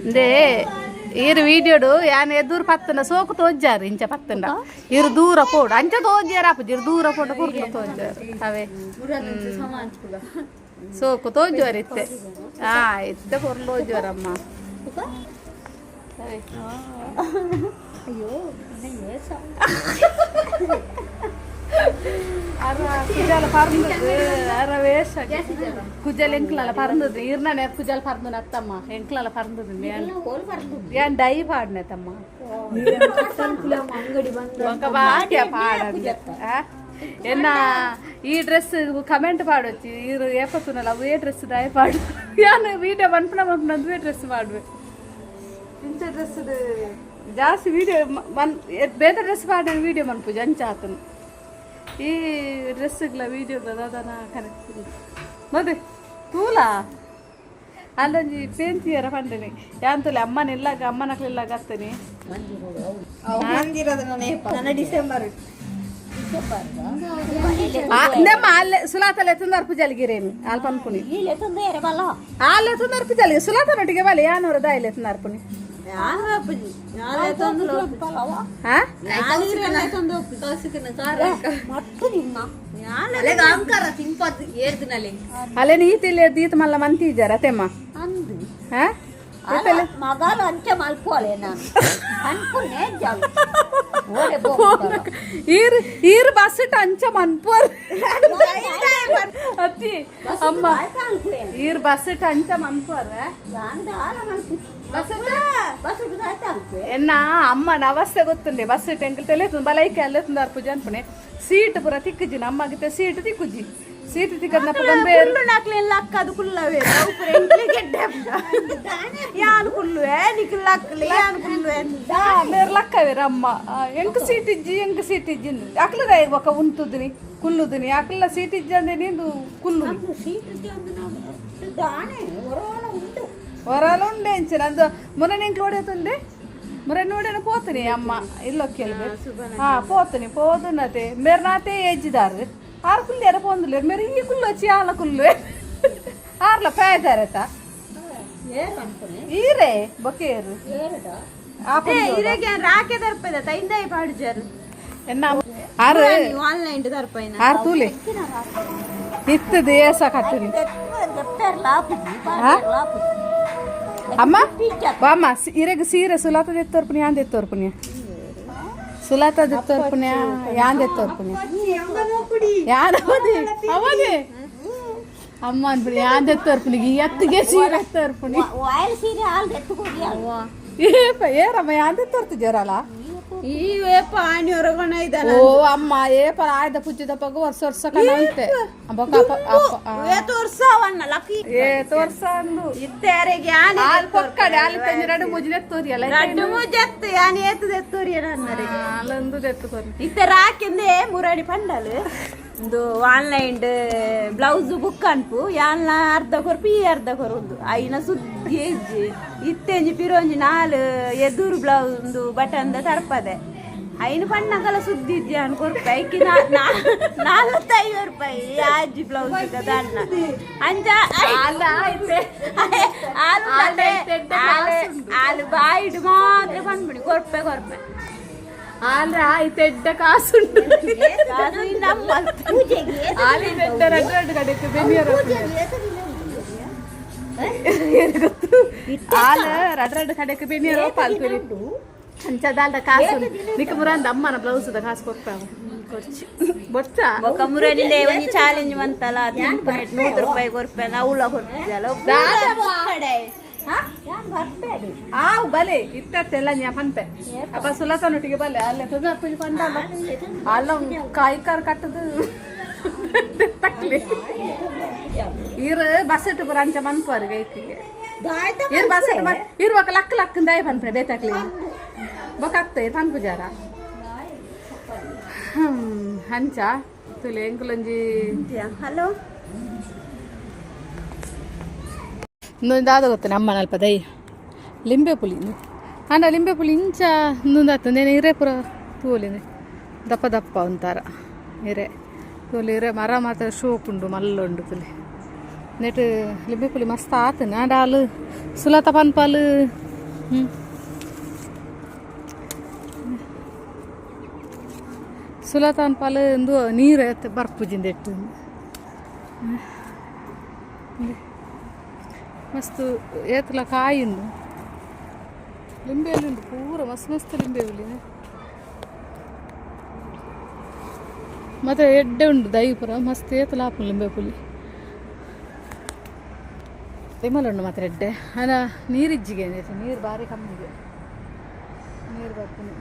ಇಂದೇ ಈರು ವೀಡಿಯೋಡು ಯಾನ್ ಎದುರು ಪತ್ತನ ಸೋಕು ತೋಜ್ಜಾರು ಇಂಚ ಪತ್ತಂಡ ಇರು ದೂರ ಪೋಡು ಅಂಚ ತೋಜ್ಜಾರ ಆಪುಜಿ ಇರು ದೂರ ಪೋಡು ಪುರ್ಲು ತೋಜ್ಜಾರು ಅವೇ. ಸೋಕು ತೋಜುವಾರ ಇತ್ತೆ. ಆ ಇತ್ತೆ ಪೊರ್ಲು ತೋಜುವಾರಮ್ಮ. ಅಯ್ಯೋ. ಅರ ಕುಜಾಲ ಪರ್ಂದದು ಅರ ವೇಷ ಕುಜಲ್ ಎಂಕ್ಲಲ ಪರ್ಂದದು ಇರ್ನ ಕುಜಾಲ ಪರ್ಂದು ಅತ್ತಮ್ಮ ಎಂಕ್ಲಲ ಪರ್ಂದದು. ಯಾನ್ ಡೈ ಪಾಡ್ನೆ ತಮ್ಮ. ಅಂಗಡಿ ಬಂದು ಒಂಕ ಬಾಕ್ಯ ಪಾಡ ಎನ್ನ ಈ ಡ್ರೆಸ್ ಕಮೆಂಟ್ ಪಾಡೊಚ್ಚಿ ಇರು ಏಪತ್ತುನಲ್ಲ ಅವೇ ಡ್ರೆಸ್ ದಾಯ ಪಾಡು. ಯಾನ್ ವೀಡಿಯೋ ಮನ್ಪುನ ಮನ್ಪುನ ಅಂದುವೇ ಡ್ರೆಸ್ ಮಾಡುವೆ. ಇಂಚ ಡ್ರೆಸ್ ಜಾಸ್ತಿ ವೀಡಿಯೋ ಮನ್ ಬೇತೆ ಡ್ರೆಸ್ ಪಾಡ ವೀಡಿಯೋ ಮನ್ಪುಜಿ ಅಂಚ ಆತನು. ಈ ಡ್ರೆಸ್ಗ್ಲ ವೀಡಿಯೋಗ್ಲ ದಾದನ ಕನೆಕ್ಟ್ ಮದೆ ತೂಲ ಅಲ್ಲೊಂಜಿ ಪೇಂತಿಯರ ಪಂಡನಿ ಯಾಂತುಲೆ ಅಮ್ಮನ ಇಲ್ಲಾಗ ಅಮ್ಮನಕ್ಲಿಲ್ಲಾಗ ಅತ್ತನಿ. ನನ್ನ ಡಿಸೆಂಬರ್. ನಮ್ಮ ಅಲ್ಲೇ ಸುಲಾತಲೆ ತುಂದರ್ಪು ಜಲಗಿರೇನು ಅಲ್ಪ ಅನ್ಪುನಿ. ಆಲೆ ತುಂದರ್ಪು ಜಲಗಿ ಸುಲಾತನೊಟ್ಟಿಗೆ ಬಲೆ ಯಾನೂರ ದಾಯಿಲೆ ತುಂದರ್ಪುನಿ. ಹಾ. ಅಲ್ಲೇ ನೀತಿಲ್ಲ ದೀತ ಮಲ್ಲ ಮಂತಿಜಾರ ಅತ್ತೆಮ್ಮ. ಹಾ. ಮಗಾಲು ಅಂಚೆ ಮಲ್ಪೋಲೆ ನಾನು ಅನ್ಪುನೆ. ಈರ್ ಈರ್ ಬಸ್ ಅಂಚ ಮನ್ಪೋರ್ ಅತ್ತಿ ಅಮ್ಮ ಈರ್ ಬಸ್ ಅಂಚ ಮನ್ಪೋರ್. ಎನ್ನ ಅಮ್ಮನ ಅವಸ್ಥೆ ಗೊತ್ತುಂಡೆ. ಬಸ್ ಎಂಕಲ್ ತೆಲೆ ಬಲೈಕೆ ಅಲ್ಲೇ ತುಂದಾರ್ ಪೂಜೆ ಅನ್ಪುಣೆ. ಸೀಟ್ ಪೂರ ತಿಕ್ಕುಜಿ ನಮ್ಮಗಿತ್ತೆ. Seat ತಿಕ್ಕುಜಿ, seat ತಿಕ್ಕದ್ನಪ್ಪ ಬಂಬೆ. ಲಕ್ಕದು ಕುಲ್ಲವೇ ಗೆಡ್ಡೆ ಯಾನ್ ಕುಲ್ಲುವೆ ನಿಕ್ ಲಕ್ಕಲೆ ಯಾನ್ ಕುಲ್ಲುವೆ. ಮೇರ್ ಲಕ್ಕವೇರ ಅಮ್ಮ. ಎಂಕ್ ಸೀಟ್ ಇಜ್ಜಿ, ಎಂಕ್ ಸೀಟ್ ಇಜ್ಜಿ. ಅಕ್ಲದ ಬೊಕ ಉಂತುದಿನಿ ಕುಲ್ಲುದಿನಿ. ಅಕ್ಲ ಸೀಟ್ ಇಜ್ಜಿ ಅಂದೆ ನಿಂದು ಕುಲ್ಲು. ಹೊರಲ ಉಂಡೆ ಇಂಚಿನ ಅಂದು ಮೊನ್ನೆ ನಿಂಕ್ ನೋಡೇತುಂಡೆ. ಮೊನ್ನೆ ನೋಡೇನ ಪೋತನಿ ಅಮ್ಮ ಇಲ್ಲೊಕ್ಕೆಲ್ಬೆ. ಹಾ ಪೋತನಿ ಪೋದುನತೆ ಮೇರ್ ನಾತೆ ಏಜ್ಜಿದಾರು ಆರ್ ಕುಲ್ಲೇರ ಪೋಂದುಲ್ಲೇರ್. ಮೇರ್ ಈ ಕುಲ್ಲೊಚ್ಚಿ ಆಲ ಕುಲ್ಲು ಆರ್ಲ ಪ್ರಾಯದಾರತ ಈರೇ ಬೊಕೇರು. ಇರೆಗೆ ರಾಕೆ ದರ್ಪದ ತೈಂದಾಯಿ ಪಾಡುಜಾರು. ಎನ್ನ ಆರು ಆನ್ಲೈನ್ ದರ್ಪೈನ. ಆರು ತೂಲೆ ಇತ್ತದ ಏಸ ಕಟ್ಟಿನಿ. ಅಮ್ಮ ಬಾಮ್ಮ ಇರೆಗ್ ಸೀರೆ ಸುಲಾತದ ಎತ್ತೋರ್ಪುನಿ ಯಾಂದ ಎತ್ತೋರ್ಪುನಿ ಸುಲಾತದ ಎತ್ತೋರ್ಪುನಿ ಯಾಂದ ಎತ್ತೋರ್ಪುನಿ ಯಾನ್ ಅವದಿ ಅವದಿ ಅಮ್ಮ ಅನ್ಪುನಿ ಯಾಂದ ಎತ್ತೋರ್ಪುನಿ ಈ ಎತ್ತಿಗೆ ಸೀರೆ ಎತ್ತೋರ್ಪುನಿ. ವಾಯಲ್ ಸೀರೆ ಹಾಲು ಎತ್ತುಕೋಗಿ. ಏಪ ಏರಮ್ಮ ಯಾಂದ ಎತ್ತೋರ್ತು ಜರಲ. ಈ ಪಾಣಿ ಹೊರಗೋಣ ಇದಲ್ಲ. ಓ ಅಮ್ಮ ಏಪ ಆಯ್ದ ಪುಜ್ಜಿದ ಪಗ ವರ್ಷ ವರ್ಷ ಕಣಂತೆ ಬೊಕ ಅಪ್ಪ ಅಪ್ಪ ಆ. ತೋರ್ಸವನ್ನ ಲಕ್ಕಿ. ಏ ತೋರ್ಸ ಅಂದು. ಇತ್ತೆರೆಗೆ ಯಾನೆ. ಹಾಲು ಪೊಕ್ಕಡೆ ಹಾಲು ತಂಜಿ ಎರಡು ಮುಜಿದೆ ತೋರಿಯಲ್ಲ. ರಡ್ಡು ಮುಜತ್ತು ಯಾನೆ ಏತದ ಎತ್ತೋರಿಯ ನನ್ನರೆ. ಹಾಲಂದು ಎತ್ತು ತೋರಿ. ಇತ್ತೆ ರಾಕೆಂದೇ ಮುರಾಡಿ ಪಂಡಲು ಒಂದು ಆನ್ಲೈನ್ ಬ್ಲೌಸ್ ಬುಕ್ ಅನ್ಪು ಯಾನ್ಲ ಅರ್ಧ ಕೊರ್ಪು ಈ ಅರ್ಧ ಕೊರೊಂದು ಐನ ಸುದ್ದಿ ಇಜ್ಜಿ. ಇತ್ತೆಂಜಿ ಪಿರೋಂಜಿ ನಾಲ್ ಎದುರು ಬ್ಲೌಸ್ ಒಂದು ಬಟನ್ ತರ್ಪದೆ ಐನು ಪಣ್ಣಗಲ ಸುದ್ದಿ ಇಜ್ಜಿ ಅನ್ ಕೊರ್ಪೆ. ಐಕಿ 45 ರೂಪಾಯಿ ಆಜಿ ಬ್ಲೌಸ್ ಅಣ್ಣ ಅಂಚ. ಅಲ್ಲ ಇತ್ತೆ ಆಲು ಬಾಯಿಡು ಮಾತ್ರ ಪಂಡ್ಬಿಡಿ ಕೊರ್ಪೆ ಕೊರ್ಪೆ. ಆಲ್ರ ಇತ್ತೆಡ್ಡ ಕಾಸುಂಟು. ಅದು ನಮ್ಮ ಆಲಿ ಎಡ್ಡ ರಡ್ಡು ರಡ್ಡು ಕಡೆಗೆ ಬೆನ್ನಿಯರ ಏನು ಗೊತ್ತು ಆಲ ರಡ್ಡು ರಡ್ಡು ಕಡೆಗೆ ಬೆನ್ನಿಯರ ಪಾಲ್ಕುರಿ ಅಂಚದಾಲ್ದ ಕಾಸು ನಿಕ್ಕ ಮುರಂದ ಅಮ್ಮನ ಬ್ಲೌಸ್ the ಕಾಸು ಕೊರ್ಪ ಬೊಚ್ಚ. ಬೊಕ ಮುರನಿಂದೆ ಒಂಜಿ ಚಾಲೆಂಜ್ ಬಂತಲ್ಲ 100 ರೂಪಾಯಿ ಕೊರ್ಪೆ ಅವ್ಲ ಕೊರ್ಪಿದಲ್ಲ. ಆವು ಬಲೆ ಇತ್ತೆಲ್ಲ ನ್ಯಾ ಪನ್ಪೆ ಅಪ್ಪ ಸುಲತನೊಟ್ಟಿಗೆ ಬಲೆ ಅಲ್ಲೇ ತುದರ್ಪುಜಿ ಪಂಡಲ್ಲ ಅಲ್ಲ ಕಾಯಿ ಕಾರ್ ಕಟ್ಟದು ತಕ್ಲಿ. ಈರ್ ಬಸ್ ಇಟ್ಟು ಪೂರ ಅಂಚ ಮನ್ಪುವಾರು ಗೈಕಿಗೆ. ಈರ್ ಬಸ್ ಇಟ್ಟು ಈರ್ ಬೊಕ ಲಕ್ ಲಕ್ ದಾಯ ಪನ್ಪೆ ಬೇತಕ್ಲಿ ಬೊಕ ಅತ್ತ ಪನ್ಪುಜಾರ. ಅಂಚ ತುಲೆ ಎಂಕುಲೊಂಜಿ. ಹಲೋ. ಇನ್ನೊಂದು ದಾದ ಗೊತ್ತನೆ ಅಮ್ಮನ ಅಲ್ಪ ದೈ ಲಿಂಬೆ ಪುಲಿ ಅಂಡ ಲಿಂಬೆ ಪುಲಿ ಇಂಚ ಇನ್ನೊಂದು ನೇನೆ ಇರೆ ಪೂರ ತೂಲಿಂದೆ ದಪ್ಪ ದಪ್ಪ ಒಂಥರ ಇರೆ ತೂಲಿ. ಇರೆ ಮರ ಮಾತ್ರ ಶೋಕುಂಡು ಮಲ್ಲುಂಡು ತುಲಿ. ನೆಟ್ ಲಿಂಬೆ ಪುಲಿ ಮಸ್ತ್ ಆತು ನಾಡಾಲು ಸುಲತ ಪನ್ಪಾಲು. ಸುಲತ ಅನ್ಪಾಲು ಇಂದು ನೀರು ಬರ್ಪುಜಿಂದ ಎಟ್ಟು ಮಸ್ತ್ ಏತ್ಲ ಕಾಯಿ ಉಂಡು, ಲಿಂಬೆಯಲ್ಲಿ ಉಂಡು ಪೂರ ಮಸ್ತ್ ಮಸ್ತ್ ಲಿಂಬೆ ಹುಳಿ. ಮತ್ತೆ ಎಡ್ಡೆ ಉಂಡು ದೈ ಪೂರ ಮಸ್ತ್ ಏತ್ಲ ಆಪುಂಡು ಲಿಂಬೆ ಪುಲಿ. ತಿಮಲ್ ಉಂಡು ಮಾತ್ರ ಎಡ್ಡೆ. ಅನ ನೀರಿಜ್ಜಿಗೆ, ನೀರು ಬಾರಿ ಕಮ್ಮಿ ಇದೆ, ನೀರು ಬರ್ಪುನು.